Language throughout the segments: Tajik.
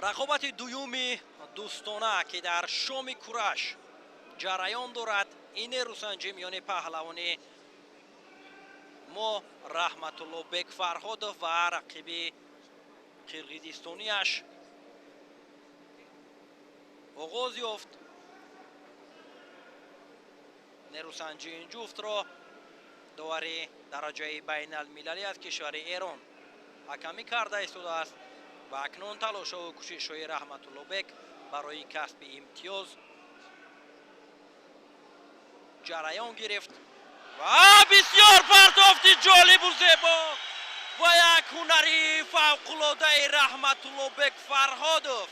Рақобати дуюми дӯстона, ки дар шоми кураш ҷараён дорад, ин нерӯсанҷӣ миёни паҳлавони мо Раҳматуллобек Фарҳодов ва рақиби қирғизистонияш оғоз ёфт. Нерӯсанҷии ин ҷуфтро довари дараҷаи байналмилалӣ аз кишвари Эрон ҳакамӣ карда истодааст ва акнун талошову кӯшишҳои Раҳматуллобек барои касби имтиёз ҷараён гирифт ва бисёр партофти ҷолибу зебо ва як ҳунари фавқулодаи Раҳматуллобек Фарҳодов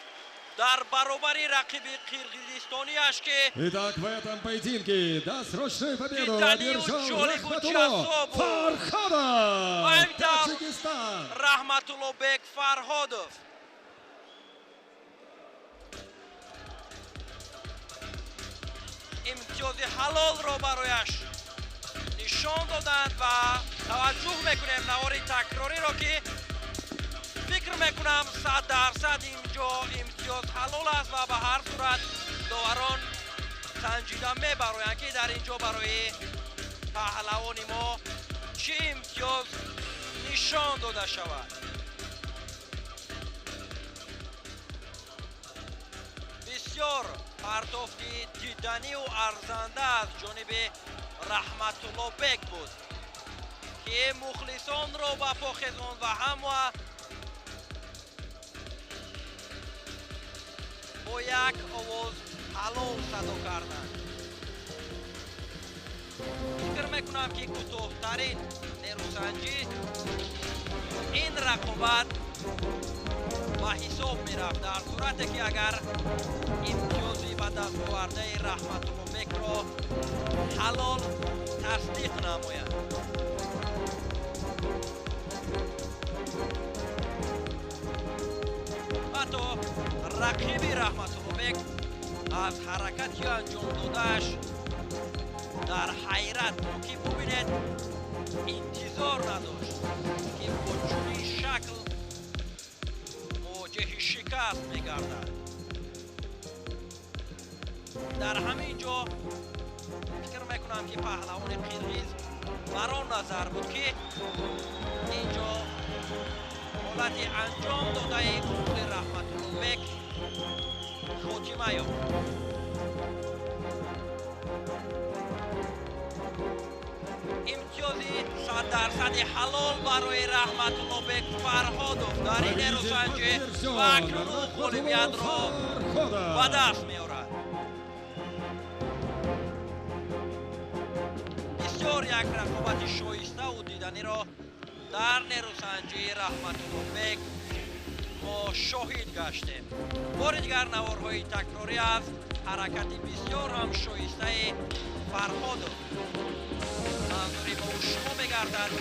дар баробари рақиби қирғизистонияш, ки Итак, в этом поединке досрочную победу диданию одержал ҷолибу Рахматулло ҷаззобу Фархадов, ва ин тавр Таджикистан. Раҳматуллобек Фарҳодов имтиёзи ҳалолро барояш нишон доданд ва таваҷҷӯҳ мекунем навори такрориро, ки фикр мекунам 100% инҷо имтиёз ҳалол аст ва ба ҳар сурат доварон санҷида мебароянд, ки дар инҷо барои паҳлавони мо чӣ имтиёз нишон дода шавад. Бисёр партофти диданию арзанда аз ҷониби Раҳматуллобек буд, ки мухлисонро ба по хезонд ва ҳама бо як овоз ҳалол садо карданд. Фикр мекунам, ки кӯтоҳтарин нерӯсанҷӣ ин рақобат ба ҳисоб мерафт, дар сурате ки агар имтиёзи ба даст овардаи Раҳматуллобекро ҳалол тасдиқ намояд. Ҳатто рақиби Раҳматуллобек аз ҳаракати анҷом додааш дар ҳайрат буд, ки бубинед, интизор надошт, ки бо чунин шакл мувоҷеҳи шикаст мегардад. Дар ҳамин ҷо фикр мекунам, ки паҳлавони қирғиз бар он назар буд, ки ин ҷо ҳолати анҷом додаи усули Раҳматуллобек хотима ёфт. Имтиёзи 100%-и ҳалол барои Раҳматуллобек Фарҳодов дар ин нерӯсанҷӣ ва акнун ӯ ғолибиятро ба даст меорад. Бисёр як рақобати шоиставу диданиро дар нерӯсанҷии Раҳматуллобек мо шоҳид гаштем. Бори дигар наворҳои такрорӣ аз ҳаракати бисёр ҳам шоистаи Фарҳодов манзури мо шумо мегардад.